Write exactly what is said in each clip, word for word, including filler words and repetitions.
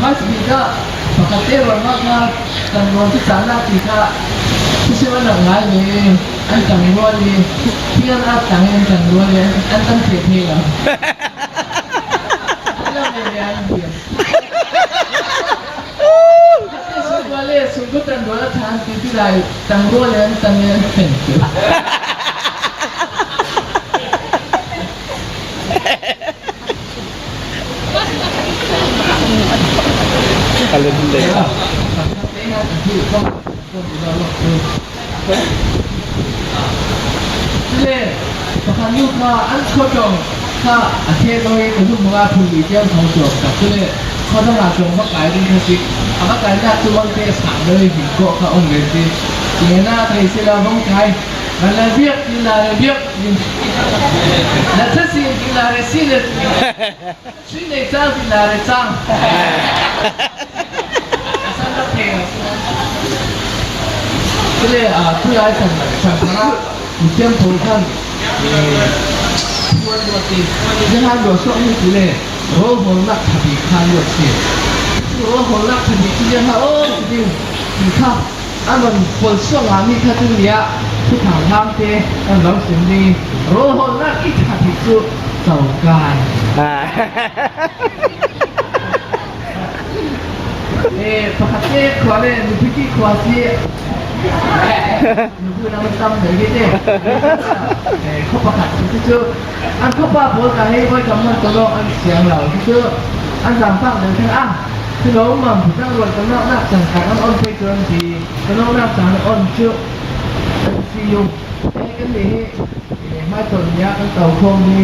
Asbika, pakhat te ruah hak hak, kan ruah cu cahnak ti kha, thusim a nak ngai ve, an tang ruah i, thing an at tang i an tang ruah i, an tang thei thei lo. An lo ve ve an biam. Sungkua le sungkua tan ruah a than ti ti lai, tang ruah le an tang i an tang thei. Ka lung le. Cule, pakhat nu kha an khuadawng kha a khe dawi ka lung hmanga phun li tiang kho cuak tak. Cule, khuadawng a cuang va kai ding kha si. A va kainak cu mangte sang dawi hin kawh kha um ve si. Nena thei si lo vong kai. Van le biak, kin la le biak, kin. Na thasi, kin la le si le. Sui nei cang, kin la le cang. A san rak thei lo. Cule, ah, tu lai san, san kha, mi thiam tho khan, eh, puan ruat ti, ziahan ruat suak mi cule, rawl hawlnak thabi kha ruat si. Rawl hawlnak thabi cu ziahan, oh, si ding, ti kha. An van khual suak ngami kha tu ni ah Thuthang Hlam te an lo sim ding i, rawl hawlnak i ṭha bik cu cokai. Ah. Eh, pakhat te khua le nupi ti khua si. Nupi nang tam deuh hi te. Eh, khua pakhat si cu. An khuapa pawl kha hei voikam hmanh tawlawk an siang lo. Cucu an zaangfak deuh theng ah, si lo um maw, Thuthang ruat kan awknak cang kha an on pei cu an ti. Kan awknak cang an on cu an si yung. Eh, kan nih hi, eh, hmaithawn ni ah kan to khawm hi,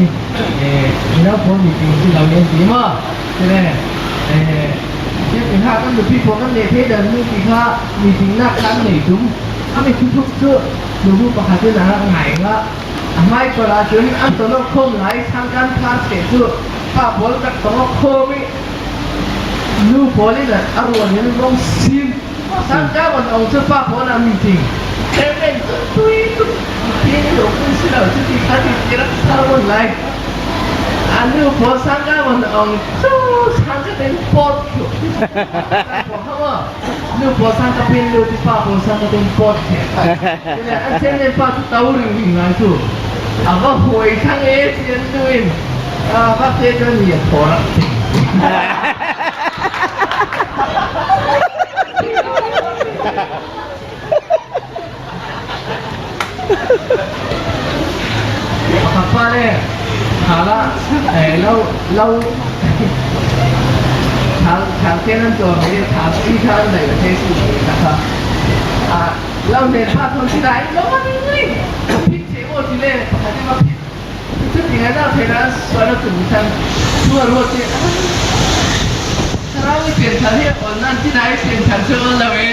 eh, mino pawl meeting si lo nen ti maw? Cule, eh, kan ti hna kan nupi pawl kan leh thei dan nu ti kha meeting nak kan nei tum. A mi thuthup cu nubu pakhat in a rak ngai ngah. A hmaikal ahcun an tawlawk khawm lai, sangkan kha seh cu pa pawl rak tawlawk khawm i, nu pawl in a ruan in vong sim. Sangka van ong cu pa pawl a meeting. Chairman cu tui tuk. Meeting lo kun si lo cu ti kha ti ti rak sal van lai. A nu pawl sangka van ong cu sangka ten pawt cu. Nu pawl sang ka pin lu ti pa pawl sang ka pin pawt khe. Cule an chairman pa cu to ringring lai cu. A va huai thlang e si an nu in. A va te cu ni a phaw rak ti. Pakhat pa le, thal ah, eh, lo, lo, thal, thal te nan tuah mi le, thal si kha an daih le, te si mi kha kha. Ah, lo nen pa thon si dai, lo ma ni ni. Phit che mo si le, pakhat te ma phit. Cu ti ngai nak thei nan sual a tum chan. Thu a ruat te. Thlarau i pianthar hi a ol nan ti nai pianthar cu ol lo e.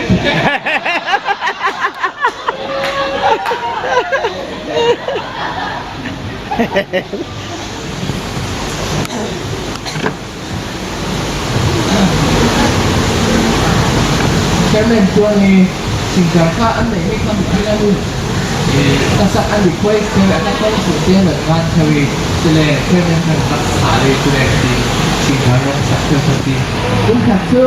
Chairman Tuan i singkar kha an neihmi kha miphun an i, eh, hnasak an request te le a hnasak sung te an van kho i, cule chairman kha rak sa le cule ti singkar rak sak kho kha ti. Kum khat cu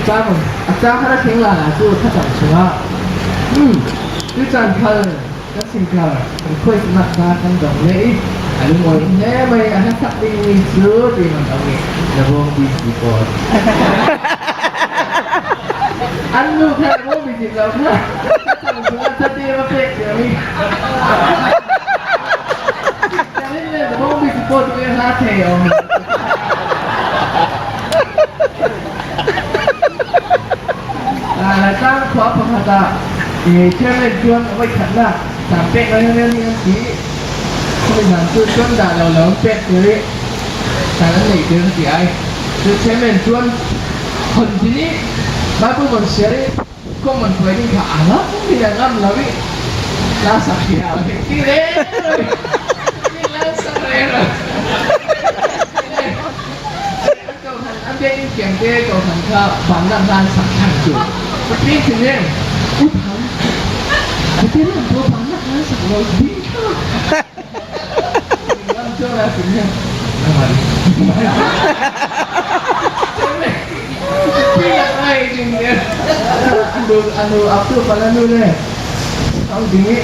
ca mun a ca kha rak thleng lala cu thacang chungah, um, tu caan khal Kan singkar, kan khuaisnak hna kan dong le i, a lungawi in he mai a hnasak dingmi cu ti man dong i, na bawngbi si pawl. An nu kha na bawngbi si lo hna. Kan sungah cate va pek ding i. Kan in le na bawngbi si pawl tu i hna thei awng. Aa, Laitlang khua pakhat ah, eh, chairman Tuan a voikhatnak caan pek rengren in an ti. Chumi hlan cu Tuan dah lo lo an pek ti rih. Caan an neih ti an ti ai. Cu chairman Tuan hon ti nih, Bible von siar i, kong man puai ding kha a lam mi a ngam lo i, la sak hi a ti rero i. Ti la sak rero. Kawhhran an biakinn kiangte kawhhran kha vannak hla an sak thlang cu. Pathian thin in, U Thang, Pathian in an vannak hla an sak lo ding kha. Lam cuang la sin hin. Nangmah ding. Chairman, Ay, hindi. Ano, ano, ako pala nun eh. Ang dumi.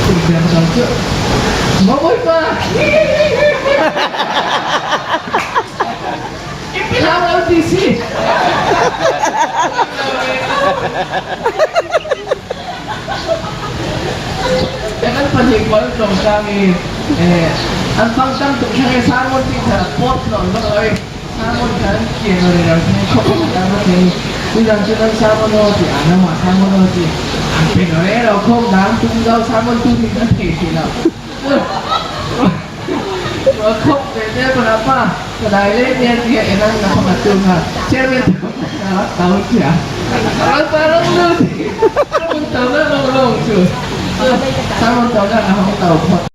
Tignan ko sa. Mamoy pa! Ipinawal D C. Kaya kan panikmal dong kami, eh, ang pangkang dong kami sa amon, di sa pot, no, no, ay, sa amon kan, kaya no, rin, ang kaya ko, kaya no, kaya, di lang siya lang sa amon, no, di, ano, ma, sa amon, no, di, ang pinorero, kung daan, kung daw, sa amon, kung di na, di, di na. ว่าครบเลยเนี่ยปะนะป้าสดายเลยเนี่ยที่ไอ้นั่นนะของอาตูนค่ะเชื่อไหมครับเต้าเจียเราไปลองดูสิมันเต้าหน้าลงๆ คือถ้ามันเต้าหน้าของเต้าพอ